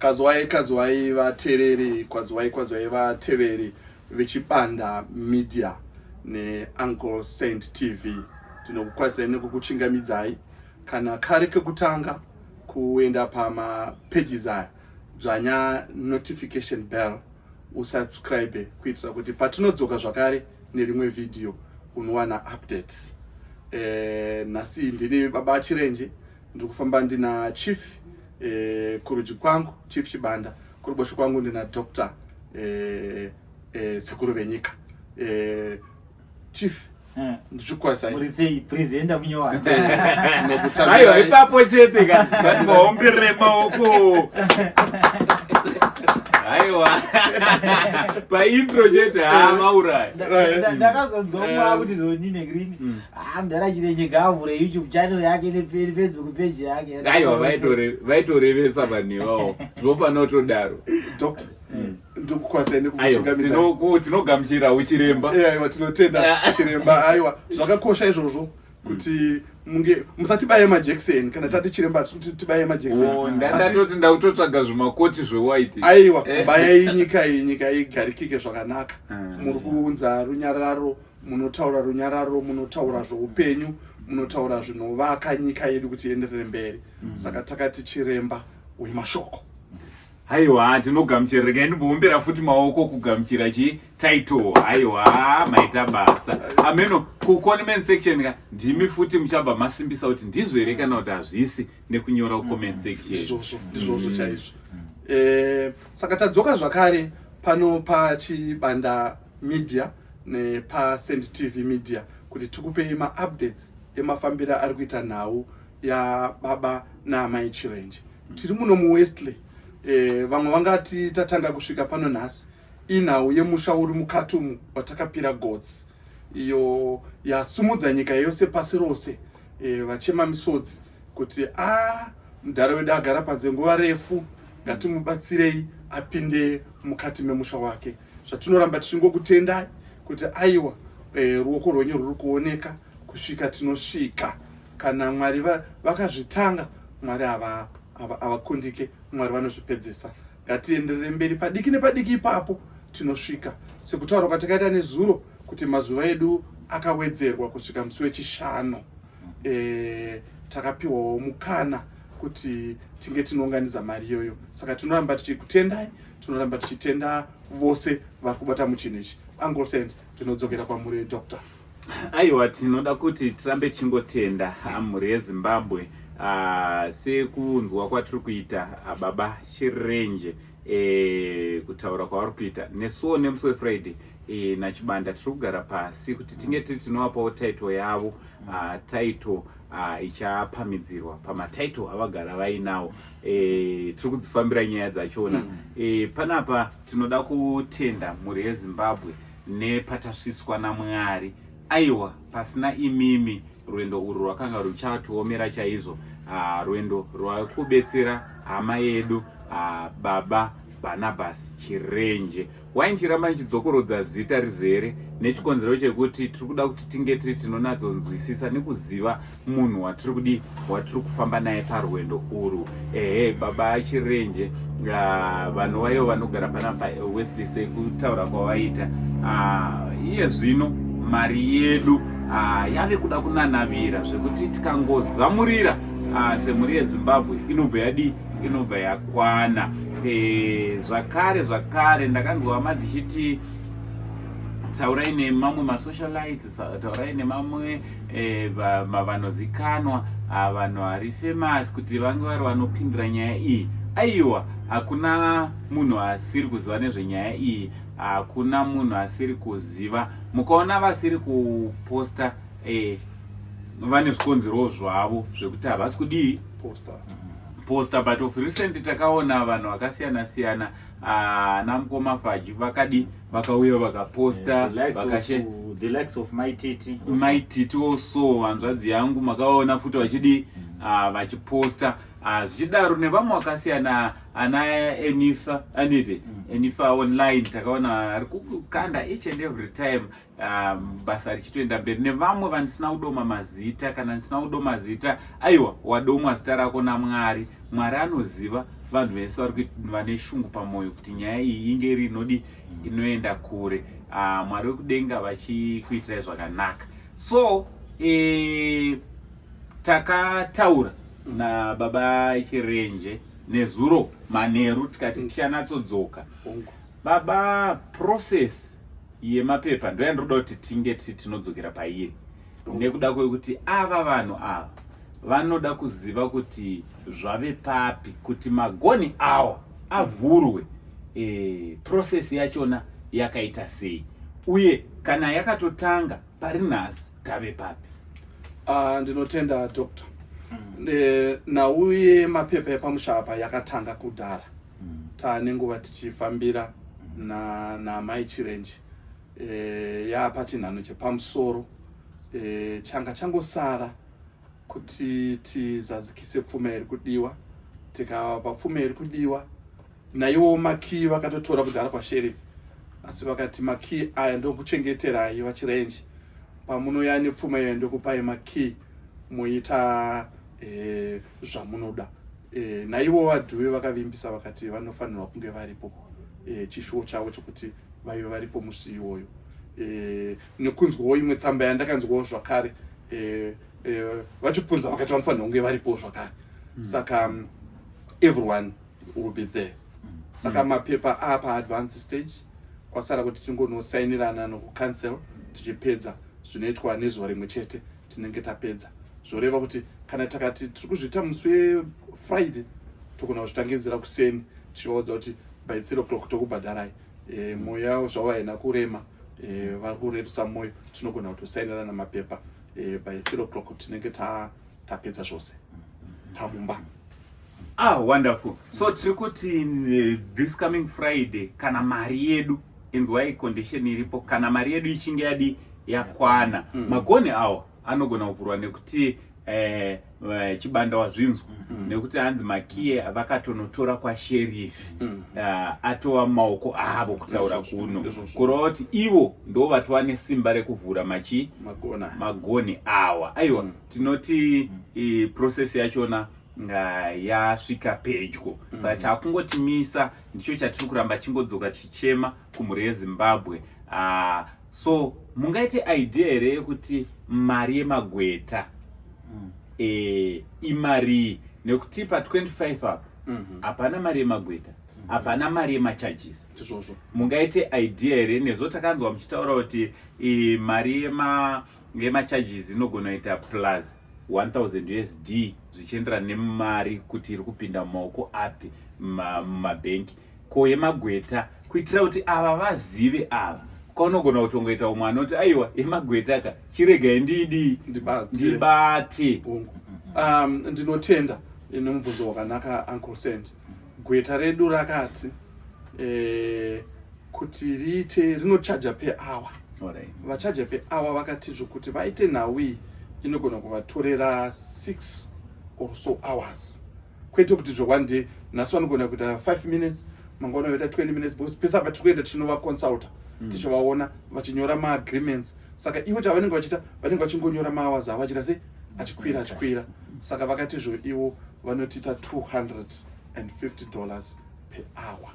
Kazwai kazwai vatereri kwazwai kwazwai vateveri vechibanda media neuncle saint tv tinokukwazisai nekukuchingamidzai kana kari kekutanga kuenda pamapages aya dzvanya notification bell usubscribe kuitira kuti patinodzoka zvakare nerimwe vhidhiyo unowana updates eh, nhasi ndini baba chirenje ndiri kufamba ndina chief eh, kurudyi kwangu chief chibanda kuruboshwe kwangu ndina doctor eh, eh, sekuru venyika eh, chief eh. ndichikwasai muri sei president munyowa aiwa ipapo chete ka maombere maoko aiwa paintro chete haa mauraya ndakazonzwa umwe akuti zvonine green mm. Ah, mdhara Chirenje ngaavhure YouTube channel yake neFacebook page yake. Aiwa vaitorevesa vanhu ivavo zvofanira kutodaro. Doctor mm. ndikukwazai nekukuchingamidza. Tinogamuchira uchiremba. Eh, aiwa tinotenda ah. chiremba. Aiwa zvakakosha izvozvo kuti munge musatibaye majekiseni kana tati chiremba hatisi tibaye majekiseni. Oh, ndatoti ndakutotsvaga zvimakoti zvewhite. Aiwa eh. bayai nyika iyi nyika igarikike zvakanaka. Ah. Muri kuunza runyararo munotaura runyararo munotaura zveupenyu munotaura zvinovaka nyika yedu kuti ienderere mberi mm. saka takati chiremba wemashoko haiwa tinogamuchira regai ndimboombera futi maoko kugamuchira chi title haiwa maita basa ameno kucomment section ka ndimi futi muchabva masimbisa kuti ndizvo here kana kuti hazvisi nekunyora kucomment mm. section ndizvozvo ndizvozvo mm. chaizvo eh, saka tadzoka zvakare pano pachibanda media nepasend tv media kuti tikupei maupdates emafambiro ari kuita nhau yababa naamai chirenje tiri muno muwestley e, vamwe vangati tatanga kusvika pano nhasi inhau yemusha uri mukatumu watakapira gotsi iyo yasumudza nyika yose pasi rose e, vachema misodzi kuti a ah, mudhara wedu agara panze nguva refu ngatimubatsirei apinde mukati memusha wake zvatinoramba tichingokutendai kuti aiwa e, ruoko rwenyu rwuri kuoneka kusvika tinosvika kana mwari vakazvitanga mwari havakundike mwari vanozvipedzesa ngatienderere mberi padiki nepadiki ipapo tinosvika sekutaura kwatakaita nezuro kuti mazuva edu akawedzerwa kusvika musi wechishanu e, takapiwawo mukana kuti tinge tinounganidza mari iyoyo saka tinoramba tichikutendai tinoramba tichitenda vose vari kubata muchinhu ichi uncle saint tinodzokera kwamuri doctor aiwa tinoda kuti tirambe tichingotenda mhuri yezimbabwe uh, sekunzwa kwatiri kuita ah, baba chirenje e, kutaura kwavari kuita nesuwo nemusi wefriday e, nachibanda tiri kugara pasi kuti tinge tiri tinovapawo title yavo uh, title uh, ichapamidzirwa pamatitle avagara vainawo e, tiri kudzifambira nyaya dzachona mm. e, panapa tinoda kutenda mhuri yezimbabwe nepatasvitswa namwari aiwa pasina imimi rwendo urwu rwakanga ruchatiomera chaizvo ah, rwendo rwakubetsera hama yedu ah, baba bhanabhasi chirenje Why ndichiramba ndichidzokorodza zita rizere nechikonzero chekuti tiri kuda kuti tinge tiri tinonatsonzwisisa nekuziva munhu watiri kudii watiri kufamba naye parwendo urwu ehe baba chirenje ah, vanhu vaivo vanogara panapa wesley sekutaura kwavaita ah, iye zvino mari yedu ah, yave kuda kunanavira zvekuti tikangozamurira semhuri yezimbabwe inobva yadii inobva yakwana e, zvakare zvakare ndakanzwa hama dzichiti taurai nemamwe masocialites taurai nemamwe eh, vanozikanwa ah, vanhu vari famous kuti vange vari vanopindira nyaya iyi aiwa hakuna munhu asiri kuziva nezvenyaya iyi hakuna munhu asiri kuziva mukaona vasiri kuposta eh, vane zvikonzero zvavo zvekuti havasi kudii posta posta but of recent takaona vanhu vakasiyana siyana ah, namukoma faji vakadi vakauya vakaposta vakashe the likes of my titi my titi also hanzvadzi yangu makaona futi vachidi mm. ah, vachiposta ah, zvichidaro nevamwe vakasiyana ana enifa aniti mm. enifa online takaona ari kukanda each and every time um, basa richitoenda mberi nevamwe vandisina kudoma mazita kana ndisina kudoma zita aiwa wadomwa zita rako namwari mwari anoziva Vanhu vese vari vane shungu pamwoyo kuti nyaya iyi inge iri inodi inoenda kure. Mwari wekudenga vachikuitirai zvakanaka. So takataura nababa Chirenje nezuro manheru, tikati tichanyatsodzoka. Baba, process yemapepa ndoyandinoda kuti tinge tinodzokera pairi, nekuda kwekuti ava vanhu ava vanoda kuziva kuti zvave papi kuti magoni awa avhurwe. Process yachona yakaita sei, uye kana yakatotanga pari nhasi tave papi? Ndinotenda, doctor. Nhau yemapepa epamusha apa yakatanga kudhara. Taane nguva tichifambira namai Chirenje. Yapa chinhano chepamusoro. Changa changosara kuti tizadzikise pfuma iri kudiwa. Tikavapa pfuma iri kudiwa, naiwo makii vakatotora kudhara kwasheriff, asi vakati, "Makii aya ndokuchengeterai, vaChirenje. Pamunoya nepfuma iyoyo, ndokupai makii, muita zvamunoda." Naivo vadhuve vakavimbisa, vakati vanofanirwa kunge varipo. Chishuwo chavo chokuti vaive varipo musi iwoyo. Nekunzwawo imwe tsamba yandakanzwawo zvakare, vachipunza vakati vanofanirwa kunge varipo zvakare. Saka everyone will be there. Saka mapepa apa advanced stage, kwasara kuti tingonosainirana nokucouncil. Tichipedza zvinoitwa nezuva rimwe chete, tinenge tapedza. Zvoreva kuti kana takati tiri kuzviita musi weFriday, togona kuzvitangidzira kuseni, tichivaudza kuti by 3 o'clock tokubhadharai. Mwoyo yavo zvavo haina kurema, vari kurerutsa mwoyo. Tinogona kutosainirana mapepa by 3 o'clock, tinenge tapedza zvose tamumba. Ah, wonderful. So tiri kuti this coming Friday, kana mari yedu, inzwai condition iripo, kana mari yedu ichinge yadi yakwana, magoni awo anogona kuvhurwa, nekuti Chibanda wazvinzwa nekuti hanzi makiye vakatonotora kwasheriff, atova mumaoko avo kutaura kuno. Kureva kuti ivo ndo vatova nesimba rekuvhura machi magona magoni awa. Aiwa, tinoti process yachona yasvika pedyo. Saka chakungotimisa ndicho chatiri kuramba chingodzoka tichichema kumhuri yeZimbabwe. So mungaite idea here yekuti mari yemagweta imarii? Nekuti pa25 apa hapana mari yemagweta, hapana mari yemacharges. Izvozvo. Mungaite idea here? Nezvo takanzwa muchitaura kuti mari yemacharges inogona kuita plus 1000 USD, zvichienderana nemari kuti iri kupinda mumaoko api mumabhengi. Ko yemagweta, kuitira kuti ava vazive, ava kwaunogona kutongoita umwe anoti, "Aiwa, yemagweta ka, chiregai ndidii?" Ndibate. Ndibate. Hongu. Ndinotenda nemubvunzo wakanaka, Uncle Saint. Gweta redu rakati kuti riite rinochaja per hour. Vachaja per hour. Vakati zvokuti vaite nhau iyi inogona kuvatorera 6 or so hours, kwete kuti zvo one day. Nhasi vanogona kuita 5 minutes, mangwana vaita 20 minutes, because pese apa tiri kuenda tichinovaconsulta, tichivaona vachinyora maagreements. Saka ivo chavanenge vachiita, vanenge vachingonyora mahours avo achiita sei, achikwira, achikwira. Saka vakati zvo ivo vanotiita $250 per hour.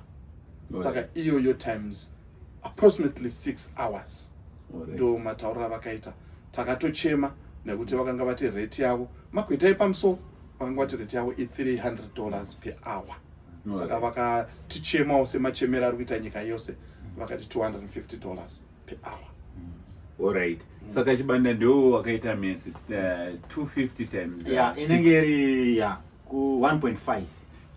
Saka iyoyo times approximately 6 hours, ndo matauriro avakaita. Takatochema nekuti vakanga vati rate yavo, magweta epamusoro, vakanga vati rate yavo i$300 per hour. Saka vakatichemawo semachemero ari kuita nyika yose, vakati $250 per hour. Alright, saka Chibanda ndiwo wakaita mesi, 250 times Ya, inenge iri ya ku 1.5.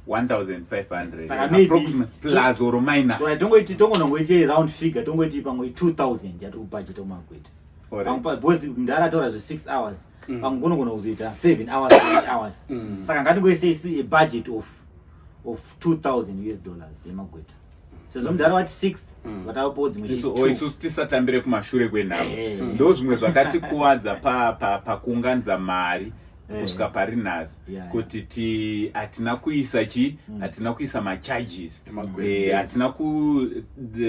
1500. Saka maybe- Approximate, plus or minus. Right, tongoti tongonongoite round figure, tongoti pamwe 2000 yatiri kubudget kumagweta. Because mudhara ataura zve6 hours, pamwe kunogona kuzoita 7 hours, 8 hours. Saka ngatingoise isu a budget of 2000 US dollars yemagweta, sezvo mudhara wati 6, vatapawo dzimwe Oh, isusu tisatambire kumashure kwenhamo. Ndo zvimwe zvakatikuwadza pakuunganidza mari kusvika pari nhasi, kuti ti hatina kuisa chi hatina kuisa macharges. Emagweta, Hatina ku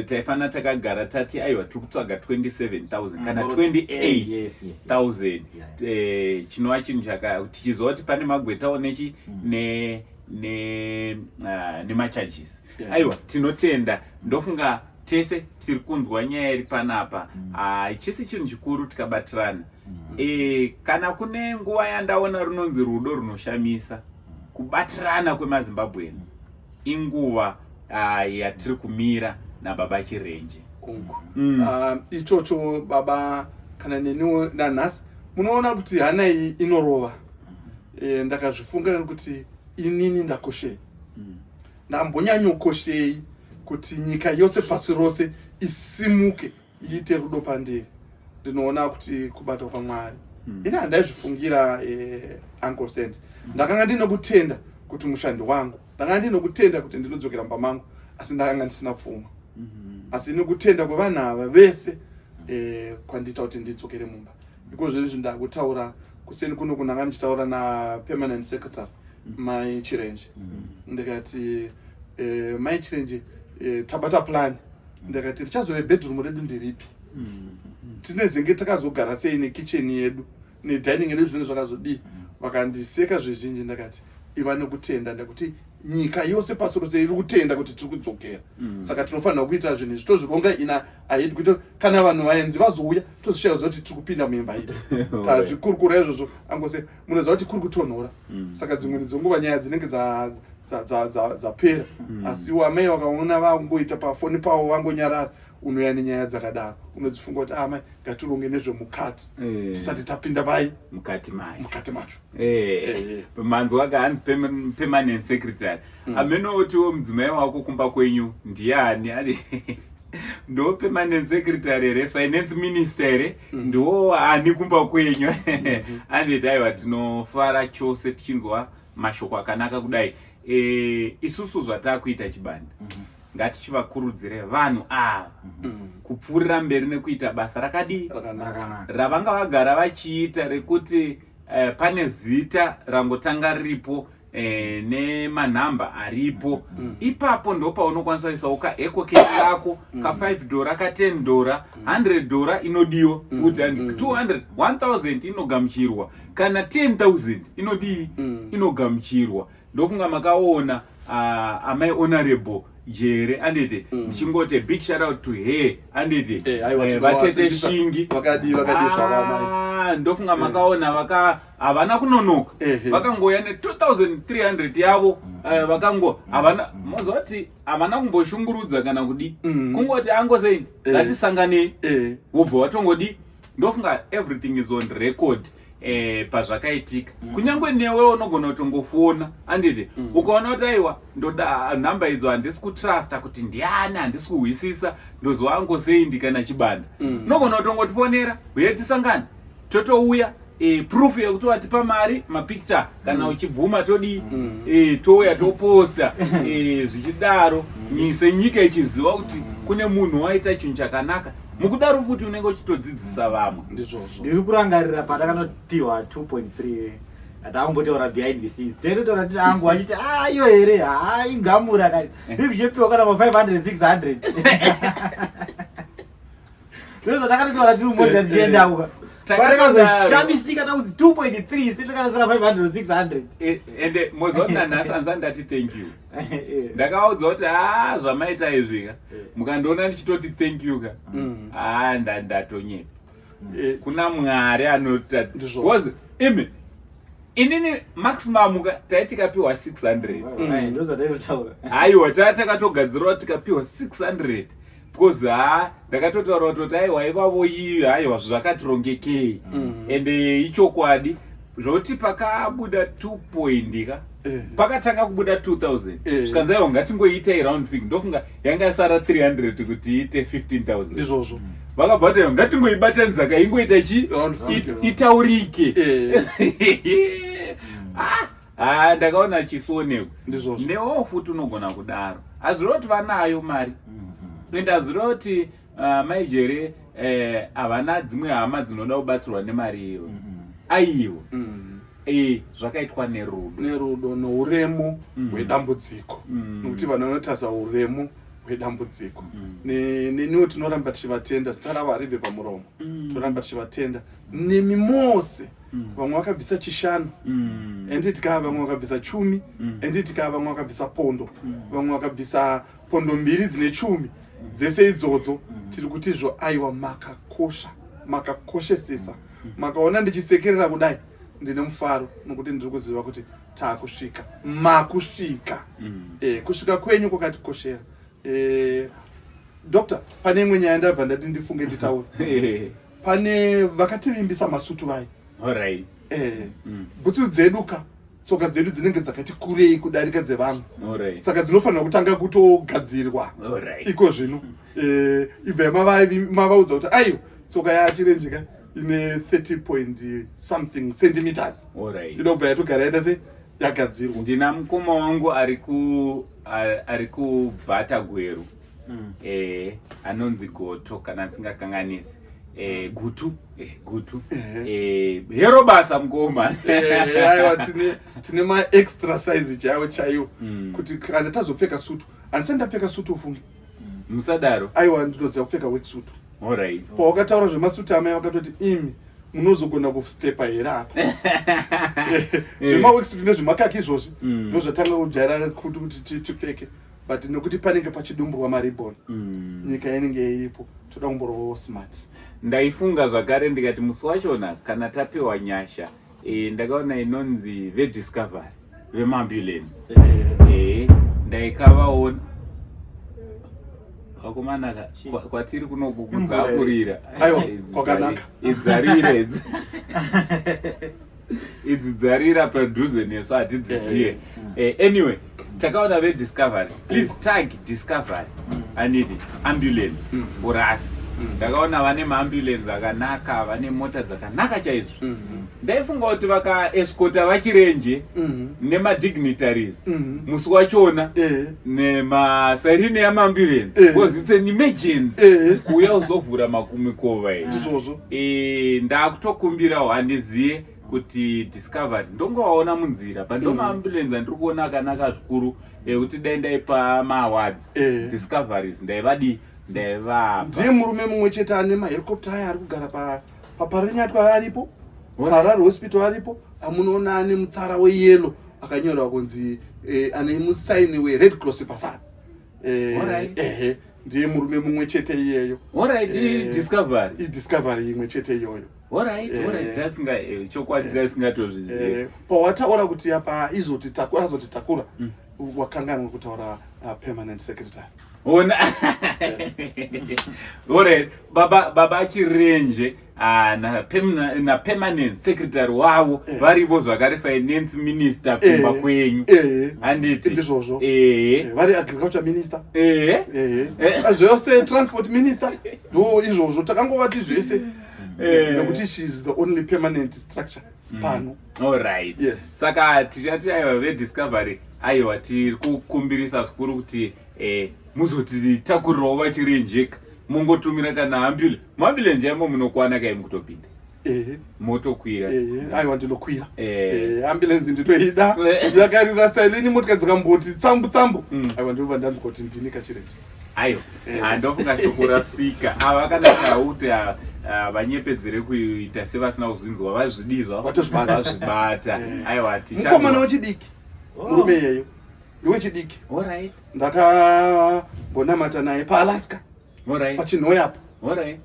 taifanira takagara tati, aiwa, tiri kutsvaga 27,000 kana 28,000, chinova chinhu chaka tichiziva kuti pane magwetawo nechi ne Nemacharges yeah. Aiwa, tinotenda. Ndofunga tese tiri kunzwa nyaya iri panapa. Chisi chinhu chikuru tikabatirana. Kana kune nguva yandaona runonzi rudo runoshamisa, kubatirana kwemaZimbabweans, inguva yatiri kumira nababa Chirenje. Kungu. Ichocho baba, kana neniwo nanhasi munoona kuti hana iyi inorova. Ndakazvifunga kuti inini ndakoshei, ndambonyanyokoshei kuti nyika yose, pasi rose isimuke iite rudo pandiri? Ndinoona kuti kubata kwaMwari. Ini handaizvifungira, Uncle Saint. Ndakanga ndine kutenda kuti mushandi wangu, ndakanga ndine kutenda kuti ndinodzokera mumba mangu, asi ndakanga ndisina pfuma. Asi nekutenda kwevanhu ava vese kwandiita kuti ndidzokere mumba. Iko zvezvi ndakutaura kuseni kuno kunanga ndichitaura napermanent secretary Mai Chirenje. Ndikati, "Mai Chirenje, tabata plan." Ndakati, "Richazove bedroom redu ndiripi? Tinezenge takazogara sei nekitchen yedu nedining yedu? Zvinenge zvakazodii?" Vakandiseka zvizhinji. Ndakati, "Iva nekutenda nekuti nyika yose pasi rose iri kutenda kuti tiri kudzokera. Saka tinofanira kuita zvinhu izvi, tozvironga ina ahead kuita kana vanhu vaenzi vazouya tozishaya kuti tiri kupinda muimba iyi." Tazvikurukura izvozvo angose. Munoziva kuti kuri kutonhora. Saka dzimweni dzenguva nyaya dzinenge dzapera. Asiwo amai vakaona vangoita pafoni pavo vangonyarara, unouya nenyaya dzakadaro, unodzifunga kuti, "Amai, ngatironge nezvemukati tisati tapinda pai?" Mukati macho. Mukati macho. Manzwa kahanzi permanent secretary. Amenotiwo mudzimai wako kumba kwenyu ndiani? Ani ndo permanent secretary here, finance minister here? Ndo ani kumba kwenyu? Anditi aiwa, tinofara chose tichinzwa mashoko akanaka kudai. Isusu zvatakuita chibanda, ngatichivakurudzire vanhu ava kupfuurira mberi nekuita basa rakadii? Rakanaka. Ravanga vagara vachiita rekuti pane zita rangotanga riripo nemanhamba aripo ipapo. Ndo paunokwanisa kuisawo kaEcoCash kako ka5 dhora, ka10 dhora, 100 dhora inodiwa futi, and 200, 1000 inogamuchirwa, kana 10,000 inodii? Inogamuchirwa. Ndofunga makaona amai Honorable Jere, anditi? Ndichingoti a big shout out to her, anditi? Aiwa, vatete tinovasimbisa. Shingi. Vakadii, vakadii zvavo amai. Ah, ndofunga makaona vaka havana kunonoka. Vakangoya ne2300 yavo. Vakango havana, moziva kuti havana kumboshungurudza kana kudi. Kungoti angosendi, "Ngatisanganei." Wobva watongodi. Ndofunga everything is on record pazvakaitika. Kunyange newe unogona kutongofona, anditi? Ukaona kuti, "Aiwa, ndoda nhamba idzo, handisi kutrusta kuti ndiani, handisi kuhwisisa," ndozwa angoseindi kana chibanda, unogona kutongotifonera, "Uye tisangane," totouya. Proof yekuti watipa mari, mapicture kana uchibvuma, todii? Touya toposta zvichidaro. Senyika ichiziva kuti kune munhu waita chinhu chakanaka. Mukudaro futi unenge uchitodzidzisa vamwe. Ndizvozvo. Ndiri kurangarira patakanopiwa 2.3, atakumbotaura behind the scenes, taitotaura tiri angu achiti, "Ah, iyo here? Ha, ingamura kani zvichipiwa kana ma500, 600." Ndozvatakatotaura tiri mumota tichiendauka. Patakazoshamisika takuti 2.3, titakanasira 500, 600. Ende moziva kuti nanhasi anzani ndati thank you. Ndakavaudza kuti, "Ha, zvamaita izvi ka, mukandiona ndichitoti thank you ka, ha, ndatonyepa." Kuna Mwari anota. Ndizvozvo. Because imi, inini maximum ka tai tikapiwa 600. Ndozvataitotaura. Aiwa, taa takatogadzirwa tikapiwa 600, because ha, ndakatotaura kutoti, "Aiwa, ivavo iyi, aiwa, zvakatirongekei." Ende ichokwadi zvokuti pakabuda 2 point ka, pakatanga kubuda 2000, zvikanzi, "Aiwa, ngatingoitai round figure." Ndofunga yanga yasara 300 kuti iite 15,000. Ndizvozvo. Vakabva vati, "Aiwa, ngatingoibatanidza ka, ingoita chi Round figure. Itaurike." Ah, ah, ndakaona chisioneko. Ndizvozvo. Newewo futi unogona kudaro. Hazvireva kuti vanayo mari, ende hazvireva kuti Mai Jere havana dzimwe hama dzinoda kubatsirwa nemari iyo. Aiwa, zvakaitwa nerudo. Nerudo nouremu hwedambudziko, nokuti vanhu vanotarisa uremu hwedambudziko. Neniwo tinoramba tichivatenda, zita ravo haribve pamuromo. Toramba tichivatenda nemi mose. Vamwe vakabvisa chishanu. Anditi ka vamwe vakabvisa chumi. Anditi ka vamwe vakabvisa pondo. Vamwe vakabvisa pondo mbiri dzine chumi. Dzese idzodzo tiri kuti izvo aiwa makakosha, makakoshesesa. Makaona ndichisekerera kudai ndine mufaro nokuti ndiri kuziva kuti taakusvika, makusvika. Kusvika kwenyu kwakatikoshera. Doctor, pane imwe nyaya ndabva ndati ndifunge nditaure. Pane vakativimbisa masutu vai. Alright. Bhutsu dzedu ka, tsoka dzedu dzinenge dzakati kurei kudarika dzevamwe. Alright. Saka dzinofanira kutanga kutogadzirwa. Alright. Iko zvino. Ibva mavaudza kuti aiwa tsoka yaChirenje ka ine 30 point something centimeters. Alright. Inobva yatogara yaita se yagadzirwa. Ndina mukoma wangu ari kubhata Gweru. Anonzi Goto kana asingakanganisi. Gutu. Gutu. Hero basa mukoma. Aiwa tine ma extra size chaiwo chaiwo. Kuti kana tazopfeka sutu. Handisati ndapfeka sutu ufunge. Musadaro. Aiwa ndinoziva kupfeka work suit. Alright. Pawakataura zvemasutu amai vakatoti imi munozogona kustepa here apa. Zvema work suit nezvemakaki izvozvi ndozvatanga kujaira kuti tipfeke. But nekuti panenge pachidumburwa maribon. Nyika inenge iripo toda kumborovawo smart. Ndaifunga zvakare ndikati musi wachona kana tapiwa nyasha ndakaona inonzi veDiscovery vemaambulance. Ndaikavaona vakomana kwatiri kunoku kudzakurira. Aiwa, kwakanaka. Idzarira idzi. Idzi dzarira padhuze nesu hatidziziye. Anyway, takaona veDiscovery. Please tag Discovery. Anditi ambulance for us. Ndakaona vane maambulance akanaka, vane mota dzakanaka chaizvo. Ndaifunga kuti vakaescota vaChirenje nemadignitaries musi wachona nemasarini emaambulance because it's an emergency kuuya kuzovhura makumikova iyi. Ndizvozvo. Ndakutokumbirawo handiziye kuti Discovery ndongovaona munzira but ndo maambulance andiri kuona akanaka zvikuru ekuti dai ndaipa maawards Discoveries ndaivadi ndaivapa. Ndiye murume mumwe chete ane mahelicopter aya ari kugara paParinyatwa aripo, Harare Hospital aripo, amunoona ane mutsara weyellow akanyorwa kunzi ane musaini weRed Cross pasara. Alright. Ndiye murume mumwe chete iyeyo. Alright, Discovery. IDiscovery imwe chete iyoyo. Alright, alright, ndasinga chokwadi ndasingatozviziva. Pawataura kuti apa izoti takura azoti takura wakanganwa kutaura permanent secretary. Ona. Alright, baba Chirenje na permanent secretary wavo varipo zvakare finance minister kumba kwenyu. Handiti? Ndizvozvo. Vari agriculture minister. Zvose transport minister. Ndo izvozvo takangovati zvese. Nekuti she is the only permanent structure pano. Alright. Yes. Saka tichati aiwa veDiscovery aiwa tiri kukumbirisa zvikuru kuti muzotitakurirawo vaChirenjeka mungotumira kana ambulance. Muambulance yamo munokwana kai mukutopinda. Motokwira. Aiwa ndinokwira. Ambulance ndinoida. Yakarira sailini motika dzikamboti tsambu tsambu. Aiwa ndinobva ndanzwa kuti ndini kaChirenje. Aiwa. Ndofunga shoko rasvika. Ava vakanaka kuti vanyepedzere kuita sevasina kuzvinzwa vazvidii zvavo. Vatozvibata. Vazvibata. Aiwa ticha. Mukomana wechidiki. Murume iyeyo. Ndewechidiki. Alright. Ndakambonamata naye paAlaska. Alright. Pachinhoyapo. Alright.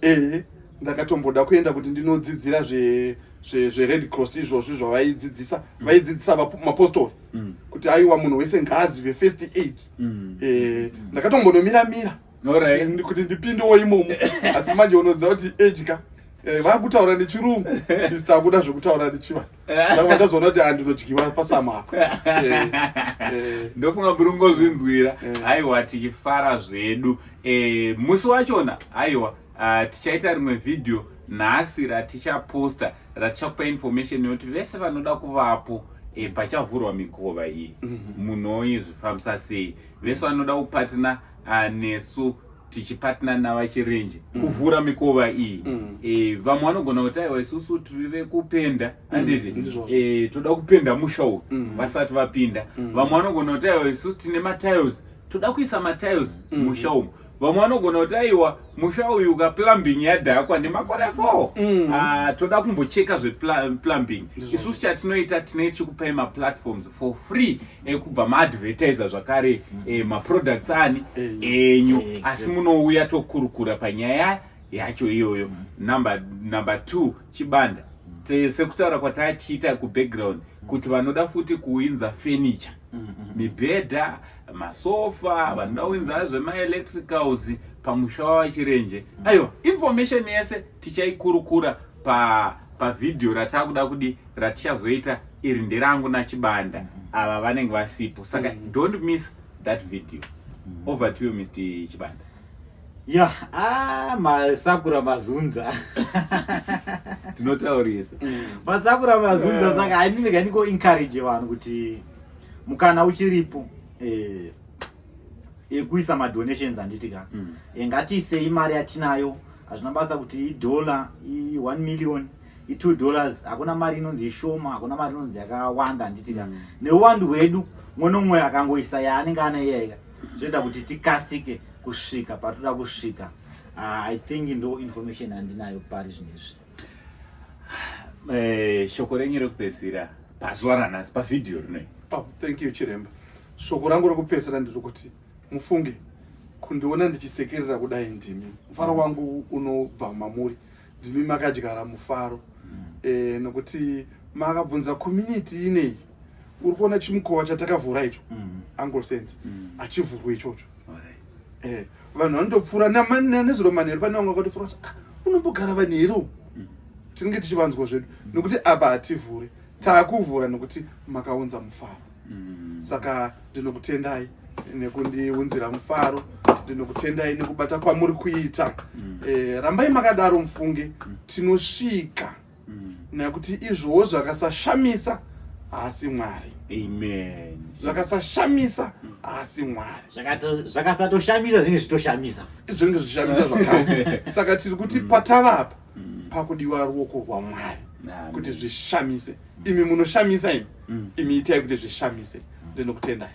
Ndakatomboda kuenda kuti ndinodzidzira zve Red Cross izvozvi zvavaidzidzisa. Vaidzidzisa mapostori. Kuti aiwa munhu wese ngaazive first aid. Ndakatombonomira mira. Alright. Kuti ndipindewo imomo. Asi manje unoziva kuti age ka. Vakutaura nechirungu. Mr. Akuda zvekutaura nechivanhu. Saka ndazoona kuti andinodyiwa pasama apa. Ndofunga muri kungozvinzwira. Aiwa tichifara zvedu. Musi wachona aiwa tichaita rimwe video nhasi ratichaposta ratichakupa information yekuti vese vanoda kuvapo pachavhurwa mikova iyi munoizvifambisa sei, vese vanoda kupatina nesu tichipatina navaChirenje kuvhura mikova iyi. Vamwe vanogona kuti aiwa isusu tiri vekupenda handiti, toda kupenda musha uyu vasati vapinda. Vamwe vanogona kuti aiwa isusu tine matiles toda kuisa matiles musha umu. Vamwe vanogona kuti aiwa, musha uyu ka plumbing yadhakwa nemakore 4. Ah, toda kumbocheka zveplumbing. Isusu chatinoita, tinenge tichikupai maplatforms for free ekubva maadvertiser zvakare maproducts ani enyu, asi munouya tokurukura panyaya yacho iyoyo. Number two, Chibanda, sekutaura kwatachiita kubackground kuti vanoda futi kuinza furniture, mibhedha, masofa, vanoda kuinza zvemaelectricals pamusha wavaChirenje, aiwa, information yese tichaikurukura pa pavhidhiyo ratakuda kudi ratichazoita. Iri nderangu naChibanda, ava vanenge vasipo, saka don't miss that video. Over to you, Mr Chibanda. Ya, ah, masakura mazunza. Tinotaurisa. Masakura mazunza. Saka handinenge ndiko encourage vanhu kuti mukana uchiripo ekuisa madonations, handiti ka? Ngatiisei mari yatinayo. Hazvina basa kuti idollar, i1 million, i$2. Hakuna mari inonzi ishoma, hakuna mari inonzi yakawanda, handiti ka? Neuwandu hwedu, mumwe nomumwe akangoisa yaanenge anayo iyayika, zvinoita kuti tikasike kusvika patoda kusvika. I think ndo information yandinayo pari zvinezvi. Shoko renyu rekupedzisira pazuva ranhasi pavhidhiyo rinoi? Oh, thank you, Chiremba. Shoko rangu rekupedzisira ndiri kuti mufunge kundiona ndichisekerera kudai, ndimi mufaro wangu unobva mamuri, ndimi makadyara mufaro. Nokuti makabvunza community inei, uri kuona chimukova chatakavhura icho, Uncle Saint, achivhurwe ichocho. Vanhu vanotopfuura nezuro manheru, pane vamwe vakatopfuura kuti, "Ah, unombogara vanhu here umu?" Tinenge tichivanzwa zvedu nokuti apa hativhure, taakuvhura nokuti makaunza mufaro. Saka ndinokutendai nekundiunzira mufaro, ndinokutendai nekubata kwamuri kuita. Rambai makadaro, mufunge tinosvika, nekuti izvowo zvakasashamisa haasi Mwari. Amen. Zvakasashamisa haasi Mwari. Zvakasatoshamisa zvinenge zvitoshamisa. Zvinenge zvichishamisa zvakare. Saka tiri kuti patava apa pakudiwa ruoko rwaMwari Amen. kuti zvishamise. Imi munoshamisa imi, imi itai kuti zvishamise. Ndinokutendai.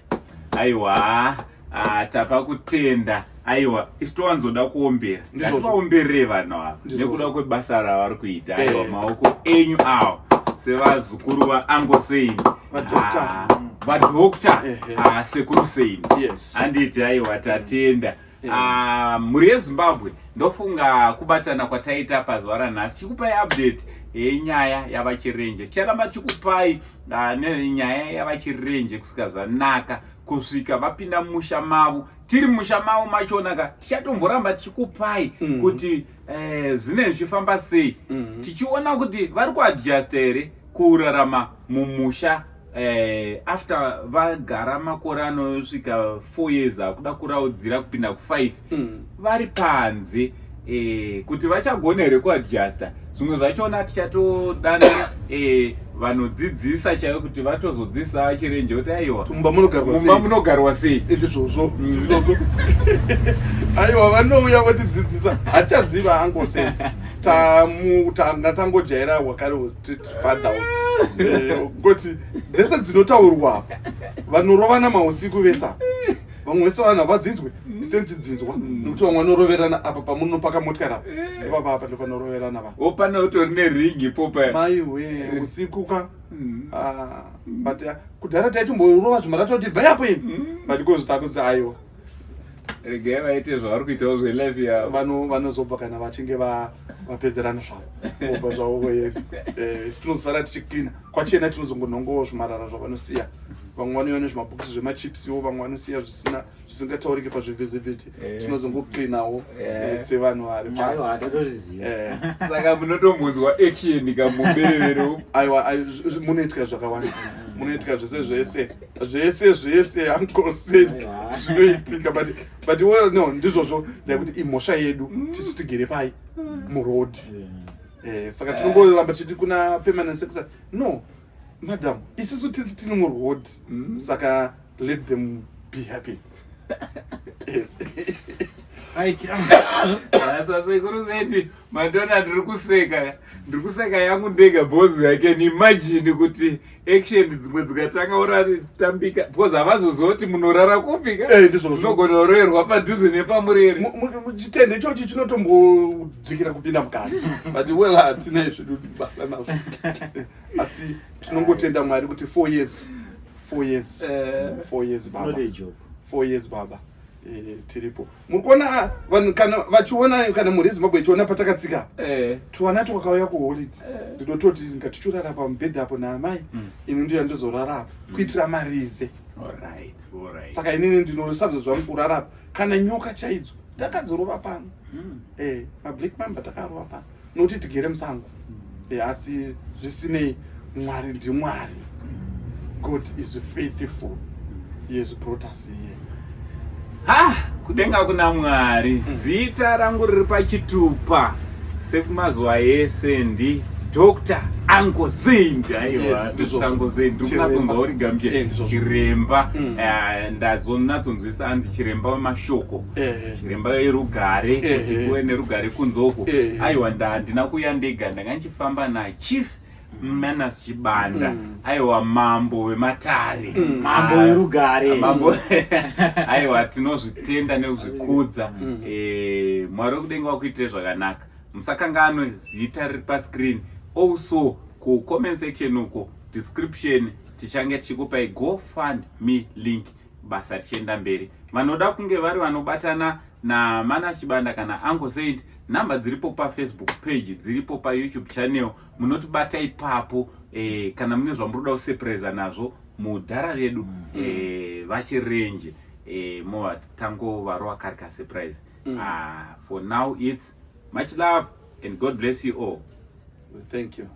Aiwa, ah, tapa kutenda. Aiwa, isu towanzoda kuombera. Ndizvozvo. Ngativaomberere vanhu ava Ndizvozvo. nekuda kwebasa ravari kuita. Aiwa, maoko enyu awo sevazukuru vaUncle Saint, VaDoctor. Ah, vadoctor, sekuru Saint. Handiti? Aiwa, tatenda. Ah, mhuri yeZimbabwe, ndofunga kubatana kwataita pazuva ranhasi chikupai update yenyaya yavaChirenje. Ticharamba tichikupai nenyaya yavaChirenje kusvika zvanaka, kusvika vapinda mumusha mavo. Tiri mumusha mavo machona ka, tichatomboramba tichikupai kuti zvinenge zvichifamba sei, tichiona kuti vari kuadjusta here kurarama mumusha after vagara makore anosvika 4 years, akuda kuraudzira kupinda ku5, vari panze, kuti vachagona here kuadjusta. Zvimwe zvachona tichatodana vanodzidzisa chaivo kuti vatozodzidzisa Chirenje kuti aiwa, mumba munogarwa mumba sei? Munogarwa sei. Ndizvozvo, ndizvozvo. Aiwa, vanouya votidzidzisa. Hatichaziva, Uncle Saint. Tanga tangojaira hwakare street father, ngoti dzese dzinotaurwa apa, vanorovana mausiku vese apa, vamwe vese vanhu havadzinzwe, isiteni tidzinzwa, nekuti vamwe vanoroverana apa pamunopaka motikari apa, ipapa apa ndopanoroverana vanhu. O, pane utori neringi popa. Maiwe, usiku ka. Ah, but kudhara taitomborova zvimarata kuti bvai apo imi, but iko zvitakuzi aiwa. Regai vaite zvavari kuitawo zvelife yavo. Vanozobva kana vachinge vapedzerana zvavo, vobva zvavo voenda. Isu tinozosara tichiklina kwachena, tinozongonhongowo zvimarara zvavanosiya. Vamwe vanouya nezvimabhokisi zvemachipsiwo, vamwe vanosiya zvisina, zvisingatauriki pazvivhitivhiti. Tinozongoklinawo sevanhu vari Aiwa, tatozviziva. Saka munotombonzwa action kamuberevere. Aiwa, munoitika zvakawanda, munoitika zvese zvese zvese zvese, Uncle Saint. Aiwa. Zvinoitika, but well, no, ndizvozvo ndekuti imhosva yedu tisu tigere pai muroad. Saka tinongoramba tichiti kuna permanent secretary, "No madam, isusu tisu tiri muroad." Saka let them be happy, yes. Right. Sasekuru Saint, mandona ndiri kuseka, ndiri kuseka yangu ndega because I can imagine kuti action dzimwe dzikatanga uratambika because havazozoti munorara kupi ka. Eh, ndizvozvo. Dzinogona kuroverwa padhuze nepamureri. Chitende ichochi chinotombodzikira kupinda mukati, but well, hatina zvedu basa nazvo, asi tinongotenda Mwari kuti 4 years, 4 years, 4 years, It's not baba. a joke. 4 years, baba. Tiripo. Muri kuona vanhu kana vachiona, kana mhuri yeZimbabwe ichiona patakatsika, tuwana twakauya kuholiday, ndinototi ngatichorara pamubhedha apo naamai. Ini ndiyo ndozorara apa kuitira marize. Saka inini ndinosabza zvangu kurara apa. Kana nyoka chaidzo takadzorova pano. Mablack mamba takarova pano nokuti tigere musango. Asi zvisinei, Mwari ndiMwari. God is faithful. He has brought us here. Ha, kudenga kuna Mwari. Zita rangu riri pachitupa sekumazuva ese ndi Dr Uncle Saint. Aiwa. Yes, ndizvozvo. Dr Uncle Saint, ndiri Chiremba. kunatsonzwa uri gamuche. Ndizvozvo. Chiremba. Ndazonatsonzwisa anzi chiremba wemashoko, chiremba werugare, kuti kuve nerugare kunzoko. Aiwa, ndandina kuuya ndega, ndanga ndichifamba naChief Manas Chibanda. Aiwa, mambo wematare. Mambo Ah, werugare. Mambo. Aiwa, tinozvitenda nekuzvikudza. Mwari wekudenga wakuitire zvakanaka. Musakanganwe zita riri pascreen, also kucomment section uko, description, tichange tichikupai GoFund Me link, basa richienda mberi. Vanoda kunge vari vanobatana naManas Chibanda kana Uncle Saint, nhamba dziripo paFacebook page, dziripo paYouTube channel, munotibata ipapo. Kana mune zvamuri kusurprisa nazvo mudhara redu, vaChirenje, mova tangovarova kari kasurprise. For now it's much love and God bless you all. Thank you.